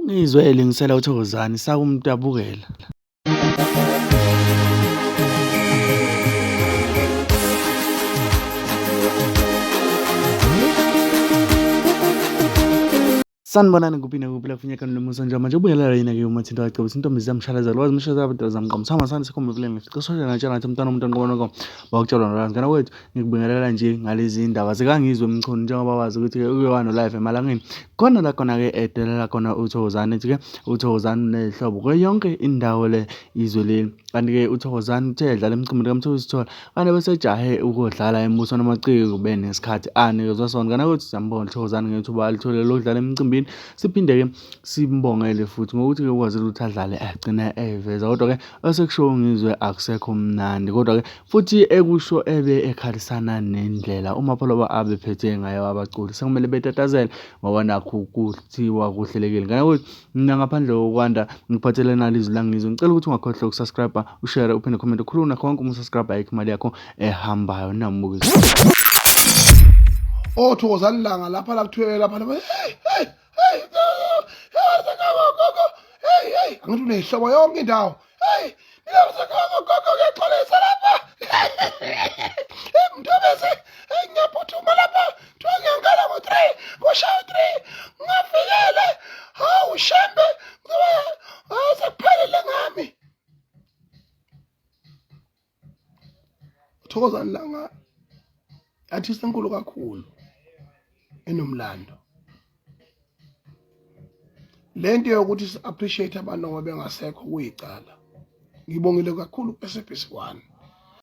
Ungizwe elingisela uThokozani sakumdabukela. Sanibonani kuphi nakuphi la kufuneka lomusa nje manje ubuyelela yini ke umathinto wacebisa intombi ziyamshalazela wazi umshalazela abadala zamqoma sihamba sani sikhombe kule ngifica sosha natshela ngathi umntwana umuntu anqoba noko bakutshelwa nolwazi ngana wethu ngikubingelela nje ngalezi ndaba zikangizwe mchunu njengoba wazi ukuthi ke uke wano live emalangeni khona la khona ke edelela khona uthokozani ethi ke uthokozani unehlobo kuyo yonke indawo le izwe leli kanti ke uthokozani uthe edlala emcimbini kamthokozisi Sithole kanti besejahe ukudlala embusweni amaciko kube nesikhathi anikezwa sona kanti ukuthi siyambonga uthokozani ngethuba alithole lokudlala emcimbini siphinde ke simbongele futhi ngokuthi ke ukwazile ukuthi adlale agcine eveza kodwa ke osekushiwo ngizwe akusekho mnandi kodwa ke futhi ekusho ebe ekhalisana nendlela uMapholoba abephethe ngayo abaculi sekumele betatazele ngoba nakhu kuthiwa kuhlelekile ngane ukuthi mina ngaphandle kokwanda ngiphathele nalo izwi langizwe ngicela ukuthi ungakhohlwa ukusubscribe ushare uphinde comment ukhuluma nakho konke uma usubscribe ayikho imali yakho ehambayo namukise. Oh Thokozani Langa lapha la kuthiwe lapha hey hey hey hey hey angithi unehlobo yonke indawo hey gogo ngiyaxolisa lapha hey mntobese hey ngiyaphuthuma lapha kuthiwa ngiyangena ngo-three ngoshaya u-three ngafikele hawu shembe ngoba hawu sekuphelile ngami. Thokozani Langa artist enkulu kakhulu enomlando. Lento yokuthi si appreciate abantu ngoba bengasekho kuyicala. Ngibongile kakhulu ku-SABC 1.